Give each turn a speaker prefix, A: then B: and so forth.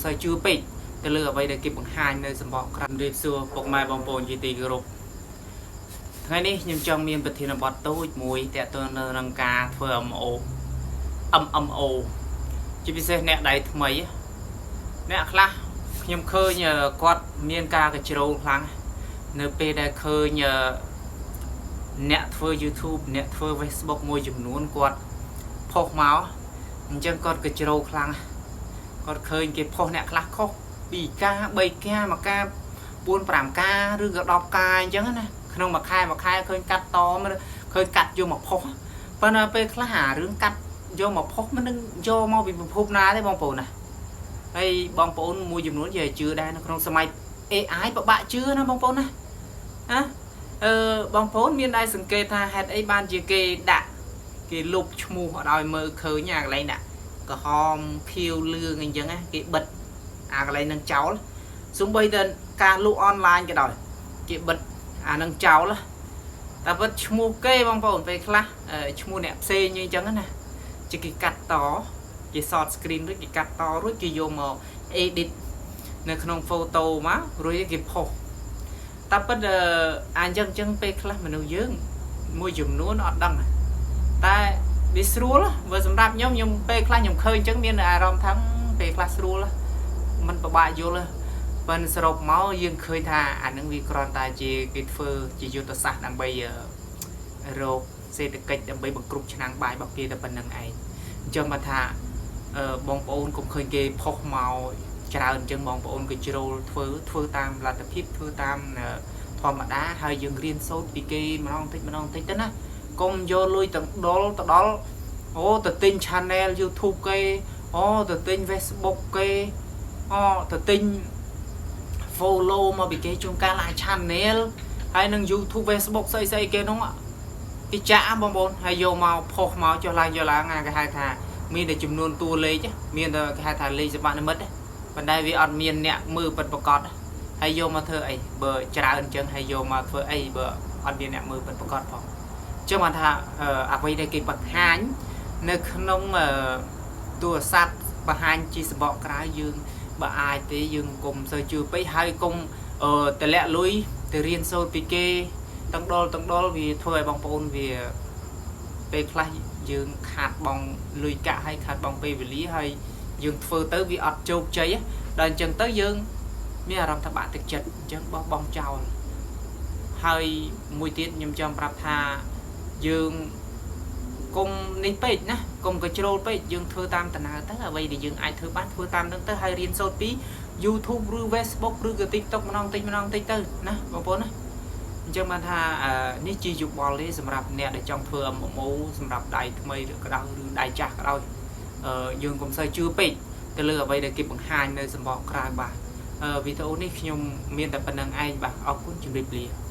A: សូវជឿពេកទៅលើអ្វីដែលគេបង្ហាញនៅសម្បកក្រៅរៀបសួរពុកម៉ែបងប្អូនជាទីគោរពថ្ងៃនេះខ្ញុំចង់មានប្រធានបទតូចមួយទាក់ទងនៅនឹងការធ្វើ MMO ជាពិសេសអ្នកដៃថ្មីអ្នកខ្លះខ្ញុំឃើញគាត់មានការកជ្រោលខ្លាំងនៅពេលដែលឃើញអ្នកធ្វើ YouTube អ្នកធ្វើ Facebook មួយចំនួនគាត់ផុសមកអញ្ចឹងគាត់កជ្រោលខ្លាំងគាត់ឃើញគេផុសអ្នកខ្លះខុស2ការ3ការ1ការ4 5ការឬក៏10ការអញ្ចឹងណាក្នុងមួយខែមួយខែឃើញកាត់តឃើញកាត់យកមកផុសប៉ុន្តែពេលខ្លះអារឿងកាត់យកមកផុសមិននឹងយកមកពីពិភពណាទេបងប្អូនណាហើយបងប្អូនមួយចំនួននិយាយជឿដែរនៅក្នុងសម័យ AI ពិបាកជឿណាបងប្អូនណាណាអឺបងប្អូនមានដែរសង្កេតថាហេតុអីបានជាគេដាក់គេលុបឈ្មោះអត់ឲ្យមើលឃើញអាកន្លែងដាក់ក្រហមខៀវលឿងអញ្ចឹងណាគេបិទអាកន្លែងនឹងចោលសំបីតែការលក់អនឡាញក៏ដោយគេបិទអានឹងចោលតែពិតឈ្មោះគេបងប្អូនពេលខ្លះឈ្មោះអ្នកផ្សេងអញ្ចឹងណាជាគេកាត់តគេ short screen រួចគេកាត់តរួចគេយកមក edit នៅក្នុង photo មករួចគេផុសតែពិតអញ្ចឹងអញ្ចឹងពេលខ្លះមនុស្សយើងមួយចំនួនអត់ដឹងតែវាស្រួលបើសម្រាប់ខ្ញុំខ្ញុំពេលខ្លះខ្ញុំឃើញអញ្ចឹងមានអារម្មណ៍ថាពេលខ្លះស្រួលมันពិបាកយល់ប៉ុន្តែសរុបមកយើងឃើញថាអានឹងវាគ្រាន់តែជាគេធ្វើជាយុទ្ធសាស្ត្រដើម្បីរកសេដ្ឋកិច្ចដើម្បីបង្ក្រប់ឆ្នាំងបាយរបស់គេតែប៉ុណ្្នឹងឯងអញ្ចឹងមកថាបងប្អូនកុំឃើញគេផុសមកច្រើនអញ្ចឹងបងប្អូនក៏ជ្រុលធ្វើធ្វើតាមលទ្ធភាពធ្វើតាមធម្មតាហើយយើងរៀនសូត្រពីគេម្ដងតិចម្ដងតិចទៅណាកុំយកលុយទាំងដុលទៅដល់អូទៅទិញ channel YouTube គេអូទៅទិញ Facebook គេអូទៅទិញ follow មកពីគេជួនកាលអាច channel ហើយនឹង YouTube Facebook ស្អីស្អីគេនោះគេចាក់បងប្អូនហើយយកមកផុសមកចុះឡើងយកឡើងគេហៅថាមានតែចំនួនតួលេខមានតែគេហៅថាលេខសម្បត្តិនិមិត្តប៉ុន្តែវាអត់មានអ្នកមើលពិតប្រាកដហើយយកមកធ្វើអីបើច្រើនអញ្ចឹងហើយយកមកធ្វើអីបើអត់មានអ្នកមើលពិតប្រាកដផងអញ្ចឹងបានថាអ្វីដែលគេបង្ហាញនៅក្នុងទូរស័ព្ទបង្ហាញជាសម្បកក្រៅយើងបើអាចទេយើងកុំសូវជឿពេកហើយកុំតម្លាក់លុយទៅរៀនសូត្រពីគេទាំងដុលទាំងដុលវាធ្វើឲ្យបងប្អូនវាពេលខ្លះយើងខាតបងលុយកាក់ហើយខាតបងពេលវេលាហើយយើងធ្វើទៅវាអត់ជោគជ័យដល់អញ្ចឹងទៅយើងមានអារម្មណ៍ថាបាក់ទឹកចិត្តអញ្ចឹងបោះបង់ចោលហើយមួយទៀតខ្ញុំចង់ប្រាប់ថាយើងកុំនេះពេកណាកុំកជ្រោលពេកយើងធ្វើតាមដំណើរទៅអ្វីដែលយើងអាចធ្វើបានធ្វើតាមនឹងទៅហើយរៀនសូត្រពី YouTube ឬ Facebook ឬក៏ TikTok ម្ដងតិចម្ដងតិចទៅណាបងប្អូនណាអញ្ចឹងបានថានេះជាយោបល់ទេសម្រាប់អ្នកដែលចង់ធ្វើ MMO សម្រាប់ដៃថ្មីឬក៏ដោយឬដៃចាស់ក៏ដោយយើងកុំសូវជឿពេកទៅលើអ្វីដែលគេបង្ហាញនៅសម្បកក្រៅបាទវីដេអូនេះខ្ញុំមានតែប៉ុណ្្នឹងឯងបាទអរគុណជម្រាបលា។